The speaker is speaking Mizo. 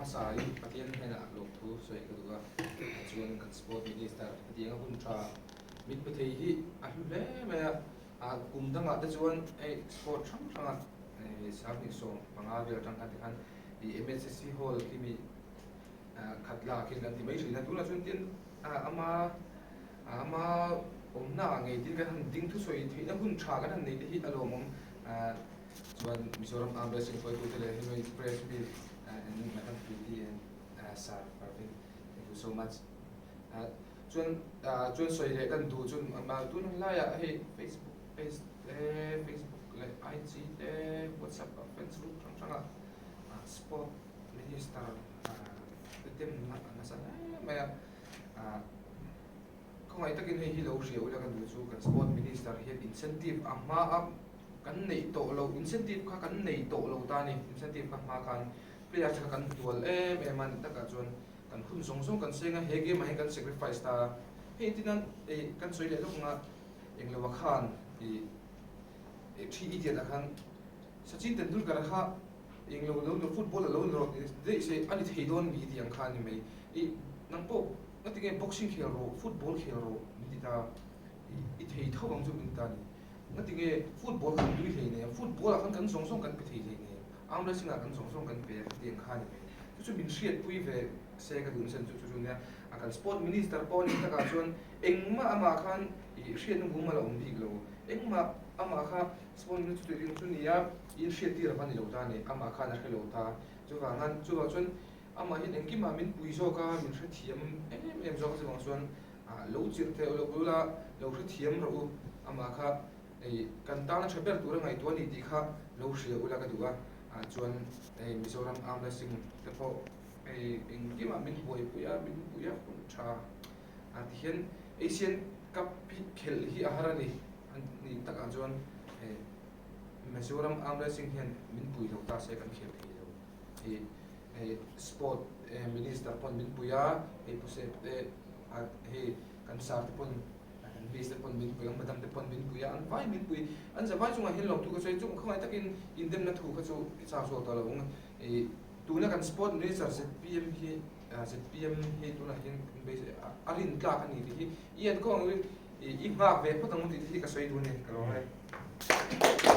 hmasa in Pathian hnenah lawmthu sawi ka duh a, chuan kan Sport Minister hetianga hun tha min pe thei hi a hlu hle mai a, kum dangah te chuan hei sport hrang hranga 2015 vel atang khan te khan MHSC Hall khi mi khat lak hian kan ti mai thin a, tunah chuan tin ama ama awmna ah ngei tin kan han ding thusawi theihna hun tha kan han nei te hi a lawmawm. Chuan Mizoram Armed Racing hruaitute leh hemi press mi and Madam Preeti and Sir Parvin thank you so much. Chuan chuan sawi leh kan duh chuan tun hun laiah hei Facebook page te Facebook leh IG te WhatsApp ah fans group hrang hrangah sport minister te demna a nasa hle mai a. Khawngaih takin hei hi lo hria ula ka duh chu kan sport minister hian incentive a hma a kan neih tawh loh incentive kha kan nei tawh lo ta a ni. Incentive kha hma khan player te kha kan hnual em em a ni takah chuan kan hun zawng zawng kan seng a, he game ah hian kan sacrifice ta a. Hei tin a ih kan sawi leh lawk ang a, englo khan ih thi idiot ah khan Sachin Tendulkar kha englo lo football a lo ni rawh daih se a ni thei dawn mi tih ang kha a ni mai. Ih nang pawh nga tinge boxing khel rawh, football khel rawh min ti ta, i thei tho ang chu min ti ta a ni. Nga tinge football kha kan tui hlei nei ang, football ah khan kan zawng zawng kan pe thei hlei nei ang, arm wrestling ah kan zawng zawng kan pe a tih ang kha a ni mai. Chu chu min hriatpui ve se ka duh nasa chu chu chu nia. A kan sport minister pawh a nih takah chuan engmah amah khan ih hriatna mumal a awm bik lo, engmah amah kha sport minister chu chu nia inhriattir a va ni lo ta a ni, amah khan a hre lo ta. Chuvang chuvang chuan Amah hian engkimah min pui zawk a, min hrethiam em em zawk a chuvang chuan lo chirh thei lo ula, lo hrethiam rawh u, amah kha hei kan tana tha ber tura ngaihtuah a ni tih kha lo hria ula ka duh a, chuan hei Mizoram Arm Wrestling te pawh hei engkimah min buaipui a, min pui a hun tha a tihian Asian Cup hi khelh hi a har a ni, a nih takah chuan hei Mizoram Arm Wrestling hian min pui lo ta se kan khel thei lo. Hei hei sport minister pawn min pui a, hei pu sep te hei kan sir te pawn kan miss te pawn min pui a, madam te pawn min pui a, an vai min pui an zavai chungah hian lawmthu ka sawi chung khawngaih takin indemna thu kha chu i chak zawk tawh lo ang ih tuna kan sport minister zpm hi zpm hi tunah hian a rin tlak a ni tih hi i enkawl ang i nghak ve phawt ang tih te hi ka sawi duh a ni ka lawm e.